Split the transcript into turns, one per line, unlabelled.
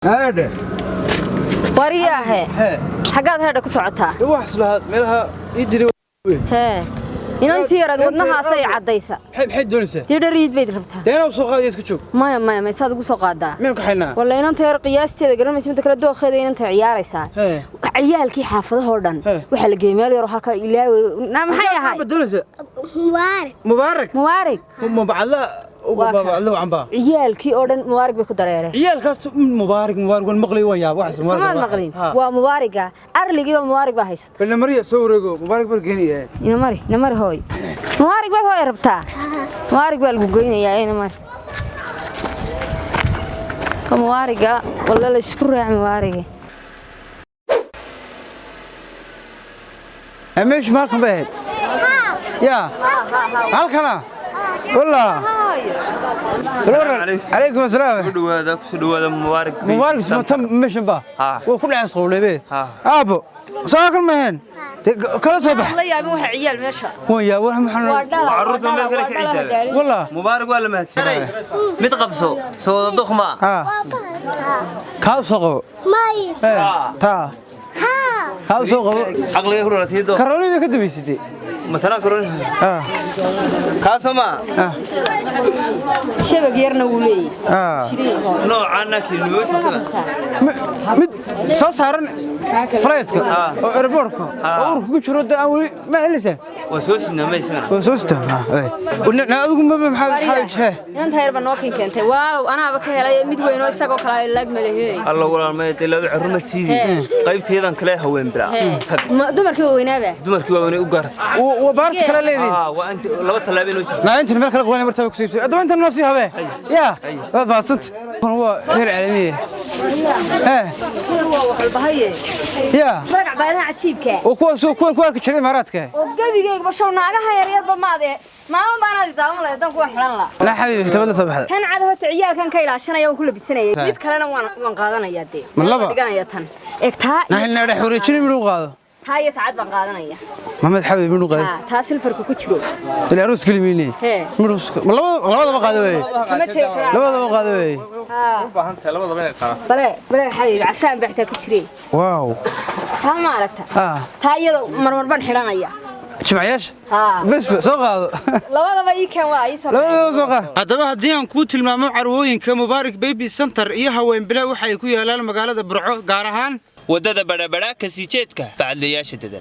Haadhe.
Waryaahe.
Hee.
Xaggaad heedha ku socotaa?
Wax islahaa meelaha ii diray.
Hee, inantii yaraad wadnahaasay caddaysa.
Maxay doonaysaa?
Dee dhariid bayd rabtaa.
Dee inaa soo qaadaya, iska joog.
Maya, maya, may saad ugu soo qaadaa?
Miyaan ku xaynaa?
Walla inanta yar qiyaasteeda garanaysa, midda kale dookheeda inanta ciyaaraysaa.
Hee.
Ciyaalkii xaafadahoo dhan
Hee.
waxaa la geeyey meel yaroo halka ilaawe naa maxay ahay?
Ma doonaysaa?
Mubaarak.
Mubaarak.
Mubaarig.
Mabacadla.
Waa kaa.
Mabacadla wacan baa.
Ciyaalkii oo dhan mubaarig bay ku dareereen.
Ciyaalkaas mubaarak, mubaarak waan maqlay, waan yaab waxaas.
Somaad maqlin? Waa mubaariga, arligiiba mubaarig baa haysata.
Bal Mariya soo wareego, mubaarak bar geeniya.
Inamari, inamari hooy, mubaarig baad hooy rabtaa, mubaarig baa lagu goynayaa, inamari. Ka mubaariga walla la isku raac mubaariga.
Meeshu ma halkan bay ahayd? Yaa halkana walla. Calaykum asalaam.
Dhawaada, ku soo dhawaada Mubaarak.
Mubaarak smatan meeshan ba.
Ha.
Waa ku dhacay qowleebe.
Ha.
Aabo, soo kan maheen kala soo bax.
La yaabin waxa ciyaal meesha.
Waan yaa wax maxaan.
Waa dhala.
Carruurta meel kale ka ciidaa.
Walla.
Mubaarak waa la mahadsanay. Mid qabso, soo wada duqma.
Ha, kaa soo qabo.
May.
Ee taa.
Ha.
Kaa soo qabo.
Caqliga ku dhalatay do.
Karooli bay ka dambaysatay.
Matana karooli.
Ha.
Kaasoo ma.
Ha.
Shabag yarna wuu leeyahay.
Ha.
Noocaana kilimo jirta.
Mid soo saaran flightka oo airportka oo urka ku jiro dee aan weli ma helaysaa.
Waa soo sinaa ma isagana.
Waa soo sitaa. Na adigu ma maxaa hee?
Inanta yar baa noo keentay, waalow anaaba ka helay mid weyn oo isagoo kale ay laag malahey.
Alla walaal ma ilaa carruurma tiidi. Qaybteedan kale haween bila. Tag.
Dumarkii waaweynaaba.
Dumarkii waa weynay u gaartay.
Waa baarta kale leediin.
Ah, waa inta laba tallaabo inoo jirto.
Naa intan meel kale qabanay martaba ku siibsay. Adaba intan noo sii habee. Yaa waad maadsanta. Kan waa heer caalamiye. Hee.
Waa waxalbahaye.
Yaa.
Magac baadaha cajiibka.
Oo kuwaas oo kuwan ku arki jiray imaaraadka.
Oo gebigeygaba show naagaha yaryarba maade maalin baanaad daawan lahayd haddaan kuwa xilan lahaa.
La xabiibi tabadla soo baxda.
Tan cad horta ciyaalkan ka ilaashanaya, waan ku labisanaya, mid kalena waan qaadanaya dee.
Ma laba?
Waan dhiganaya tan eeg taa.
Naa hilna dhex wareejin miduu qaado.
Taa iyo tacad baan qaadanaya.
Maxamed xabiibi miduu qaado.
Haa, taa silfarku ku jiro.
Ilaa aroos kali miine.
Hee.
Miduu ma labadaba qaado weeye.
Kama tegi karaa.
Labadaba qaado weeye.
Haa.
U baahan tahay labadaba inay qaadaan.
Bale bale xabiibi, casaan baa xitaa ku jiree.
Waaw.
Taa ma aragta?
Ah.
Taa iyada marmar baan xidhanaya.
Jimcayaasha.
Haa.
Bes soo qaado.
Labadaba ii keen, waa ii soo.
Labadaba soo qaado.
Haddaba haddii aan kuu tilmaamo carwooyinka Mubaarak Baby Center iyo Haweenbile, waxa ay ku yaalaan magaalada Burco, gaar ahaan
Wadada Badhabadha, kasii jeedka bacadlayaasha dedan.